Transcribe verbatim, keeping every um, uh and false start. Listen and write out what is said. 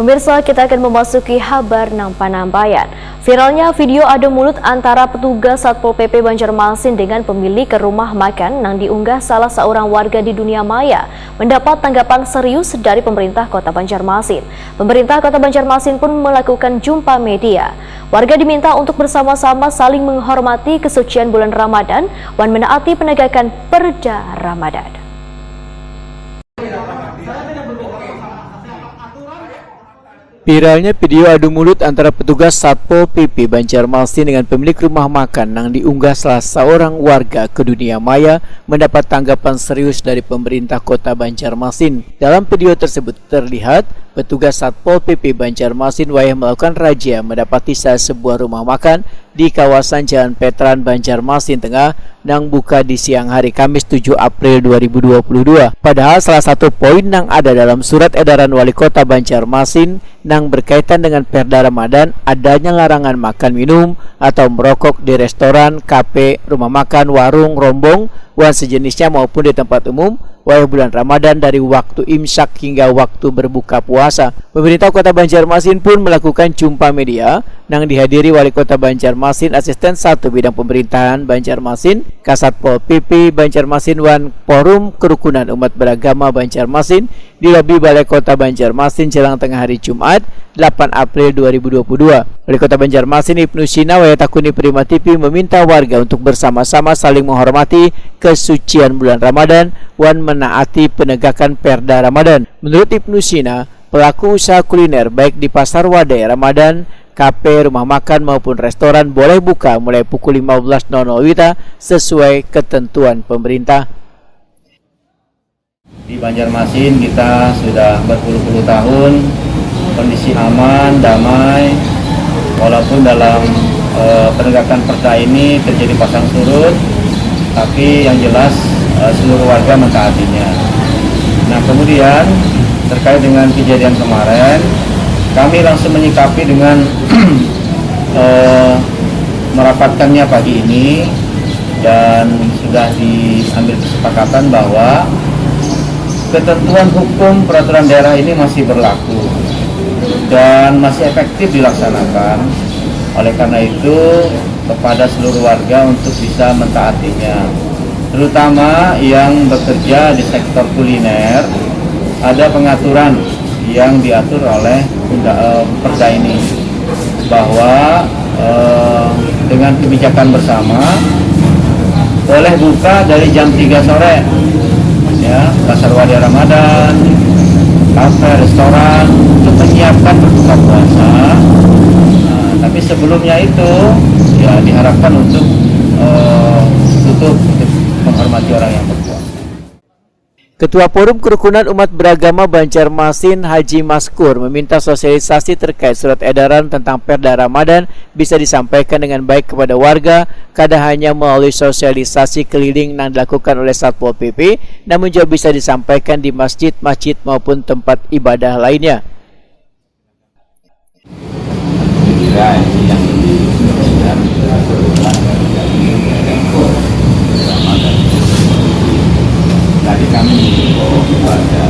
Pemirsa, kita akan memasuki habar nang panambayan. Viralnya video adu mulut antara petugas Satpol P P Banjarmasin dengan pemilik rumah makan nang diunggah salah seorang warga di dunia maya mendapat tanggapan serius dari pemerintah Kota Banjarmasin. Pemerintah Kota Banjarmasin pun melakukan jumpa media. Warga diminta untuk bersama-sama saling menghormati kesucian bulan Ramadan wan menaati penegakan perda Ramadan. Viralnya video adu mulut antara petugas Satpol P P Banjarmasin dengan pemilik rumah makan nang diunggah salah seorang warga ke dunia maya mendapat tanggapan serius dari pemerintah Kota Banjarmasin. Dalam video tersebut terlihat, petugas Satpol P P Banjarmasin wayah melakukan razia mendapati salah sebuah rumah makan di kawasan Jalan Petran, Banjarmasin Tengah, nang buka di siang hari Kamis tujuh April dua ribu dua puluh dua. Padahal salah satu poin nang ada dalam surat edaran Wali Kota Banjarmasin nang berkaitan dengan Perda Ramadan adanya larangan makan minum atau merokok di restoran, kafe, rumah makan, warung, rombong, wan sejenisnya maupun di tempat umum wayah bulan Ramadan dari waktu imsak hingga waktu berbuka puasa. Pemerintah Kota Banjarmasin pun melakukan jumpa media nang dihadiri Wali Kota Banjarmasin, Asisten Satu Bidang Pemerintahan Banjarmasin, Kasatpol P P Banjarmasin, wan Forum Kerukunan Umat Beragama Banjarmasin di lobi Balai Kota Banjarmasin jelang tengah hari Jumat, delapan April dua ribu dua puluh dua. Wali Kota Banjarmasin, Ibnu Sina, wayah takuni Prima T V meminta warga untuk bersama-sama saling menghormati kesucian bulan Ramadan wan menaati penegakan Perda Ramadan. Menurut Ibnu Sina, pelaku usaha kuliner baik di Pasar Wadai Ramadan, kafe, rumah makan maupun restoran boleh buka mulai pukul lima belas nol nol WITA sesuai ketentuan pemerintah. Di Banjarmasin kita sudah berpuluh-puluh tahun kondisi aman, damai, walaupun dalam eh, penegakan perda ini terjadi pasang surut, tapi yang jelas eh, seluruh warga mentaatinya. Nah, kemudian terkait dengan kejadian kemarin, kami langsung menyikapi dengan eh, merapatkannya pagi ini dan sudah diambil kesepakatan bahwa ketentuan hukum peraturan daerah ini masih berlaku dan masih efektif dilaksanakan. Oleh karena itu, kepada seluruh warga untuk bisa mentaatinya, terutama yang bekerja di sektor kuliner. Ada pengaturan yang diatur oleh unda- eh, perda ini, bahwa eh, dengan kebijakan bersama boleh buka dari jam tiga sore, ya, Pasar Wadai Ramadan, kafe, restoran, untuk menyiapkan berbuka puasa. Nah, tapi sebelumnya itu, ya, diharapkan untuk eh, tutup untuk menghormati orang yang berpuasa. Ketua Forum Kerukunan Umat Beragama Banjarmasin, Haji Maskur, meminta sosialisasi terkait surat edaran tentang Perda Ramadan bisa disampaikan dengan baik kepada warga, kada hanya melalui sosialisasi keliling nang dilakukan oleh Satpol P P, namun juga bisa disampaikan di masjid-masjid maupun tempat ibadah lainnya. Kira ini yang lebih mudah adalah dari tempo bersama dan tadi kami mengimbau kepada